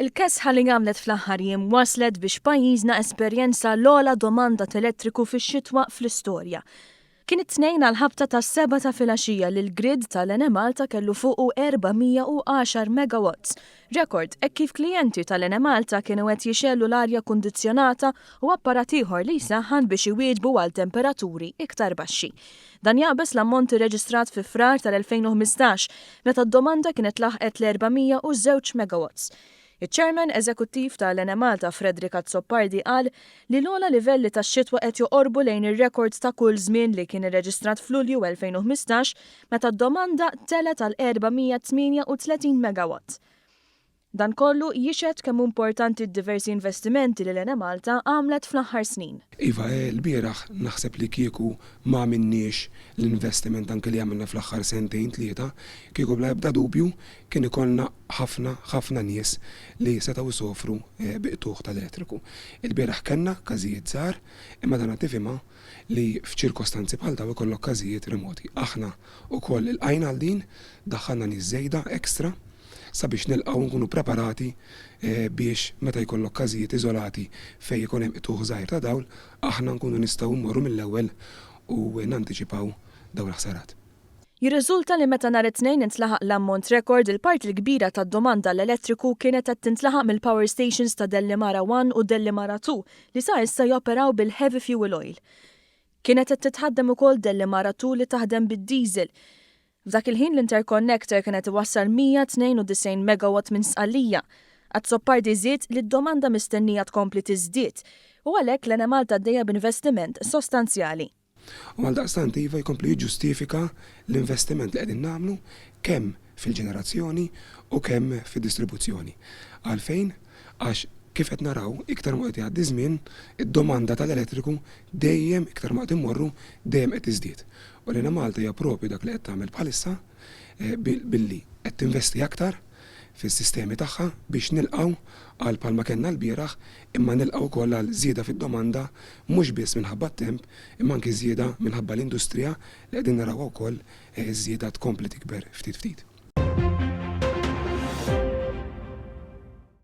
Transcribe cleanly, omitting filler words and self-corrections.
Il-kesħa li għamlet fl-aħħar jiem waslet biex pajjiżna esperjenza l-ogħla domanda t'elettriku fix-xitwa fl-istorja. Kien it-Tnejn għall-ħabta tas-sebgħa ta' filgħaxija li l-grid tal-Enemalta kellu fuqu 410 megawatts, rekord hekk kif klijenti tal-Enemalta kienu qed jixegħlu l-arja kundizzjonata u apparat ieħor li jsaħħan biex iwieġbu għal temperaturi iktar baxxi. Dan jaqbeż l-ammont irreġistrat fi Frar tal-2015 meta d-domanda kienet laħqet l-402 megawatts. Iċ-Chairman Eżekuttiv ta' l-Enemalta Frederick Azzopardi qal li l-ogħla livelli tax-xitwa qed joqorbu lejn ir-rekord ta' kull żmien li kien irreġistrat f'Lulju 2015 meta d-domanda telgħet għal 438 megawatt. Dan kollu jixhed kemm hu importanti d-diversi investimenti li l-Enemalta għamlet fl-aħħar snin. Iva, lbieraħ naħseb li kieku ma għamilniex l-investiment anke li għamilna fl-aħħar sentejn tlieta, kieku bla ebda dubju kien ikollna ħafna, ħafna nies li setgħu jsofru bi qtugħ tal-elettriku. Ilbieraħ kellna każijiet żgħar, imma dan għad tifhimha li f'ċirkostanzi bħal dawn ikollok każijiet remoti. Aħna wkoll ilqajna għal din, daħħalna nies żejda, extra, sabiex nilqgħu u nkunu preparati biex meta jkollok każijiet iżolati fejn ikun hemm qtugħ żgħir ta' dawl, aħna nkunu nistgħu mmorru mill-ewwel u nantiċipaw dawn il-ħsarat. Jirriżulta li meta nhar it-Tnejn intlaħaq l-ammont rekord, il-parti l-kbira tad-domanda għall-elettriku kienet qed tintlaħaq mill-power stations ta' Dellimara One u Dellimara Two li sa issa joperaw bil-heavy fuel oil. Kienet qed titħaddem ukoll Dellimara Two li taħdem bid-diesel. F'dak il-ħin l-interconnector kien qed iwassal 192 megawatt minn Sqallija. Azzopardi żied li d-domanda mistennija tkompli tiżdied u għalhekk l-Enemalta għaddejja b'investiment sostanzjali. U għaldaqstant iva jkompli jiġġustifika l-investiment li qegħdin nagħmlu kemm fil-ġenerazzjoni u kemm fid-distribuzzjoni. Għalfejn? Għax kif qed naraw, iktar ma qed jgħaddi ż-żmien, id-domanda tal-elettriku dejjem iktar ma qed immorru dejjem qed tiżdied. U l-Enemalta hija proprju dak li qed tagħmel bħalissa billi qed tinvesti aktar fis-sistemi tagħha biex nilqgħu għal bħalma kellna lbieraħ imma nilqgħu wkoll għal żieda fid-domanda mhux biss minħabba t-temp imma anki żieda minħabba l-industrija li qegħdin narawha wkoll iż-żieda tkompli tikber ftit ftit.